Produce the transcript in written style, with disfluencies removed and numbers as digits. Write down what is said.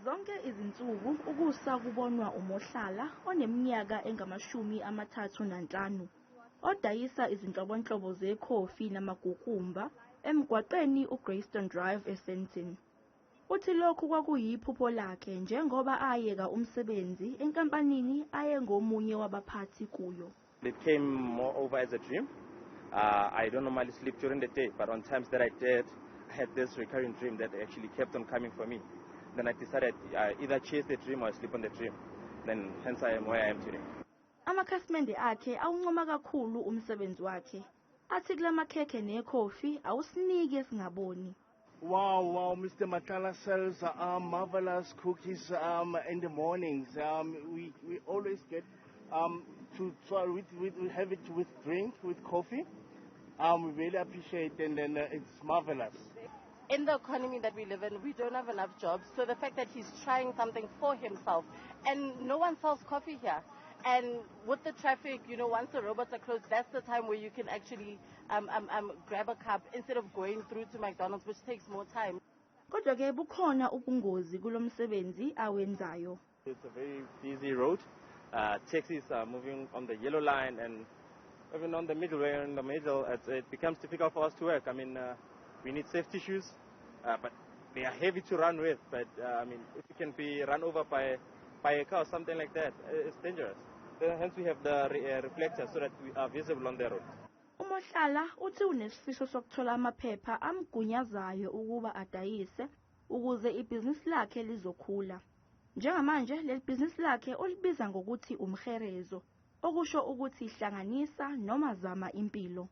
Zonke izinsuku ukusa kubonwa uMohlala oneminyaka engama-35 odayisa izinhlobonhlobo zekhofi namagukumba emgwaqeni uGreystone Drive eSandton. Uthi lokhu kwakuyiphupho lakhe njengoba ayeka umsebenzi enkampanini ayengomunye wabaphathi kuyo. It came more over as a dream. I don't normally sleep during the day, but on times that I did, I had this recurring dream that actually kept on coming for me. Then I decided I either chase the dream or sleep on the dream. Then hence I am where I am today. Amakhasimende akhe awuncoma kakhulu umsebenzi wakhe. Athi kulamakhekhe nekhofi awusiniki esingaboni. Wow, Mr. Matlala sells marvelous cookies in the mornings. We always get to try, we have it with drink, with coffee. We really appreciate it, and then it's marvelous. In the economy that we live in, we don't have enough jobs. So the fact that he's trying something for himself, and no one sells coffee here. And with the traffic, once the robots are closed, that's the time where you can actually grab a cup instead of going through to McDonald's, which takes more time. Kodwa ke bukhona ubungozi kulomsebenzi awenzayo. It's a very busy road. Taxis are moving on the yellow line, and even on the middle, we're in the middle, it becomes difficult for us to work. I mean, we need safety shoes, but they are heavy to run with. But I mean, if you can be run over by a car or something like that, it's dangerous. Then hence we have the reflectors so that we are visible on the road. UMohlala uthi unesifiso sokuthola amaphepha amgunyazayo ukuba adayise ukuze ibhizinisi lakhe lizokhula. Njengamanje leli bhizinisi lakhe ulibiza ngokuthi umherezo, okusho ukuthi hlanganisa noma zama impilo.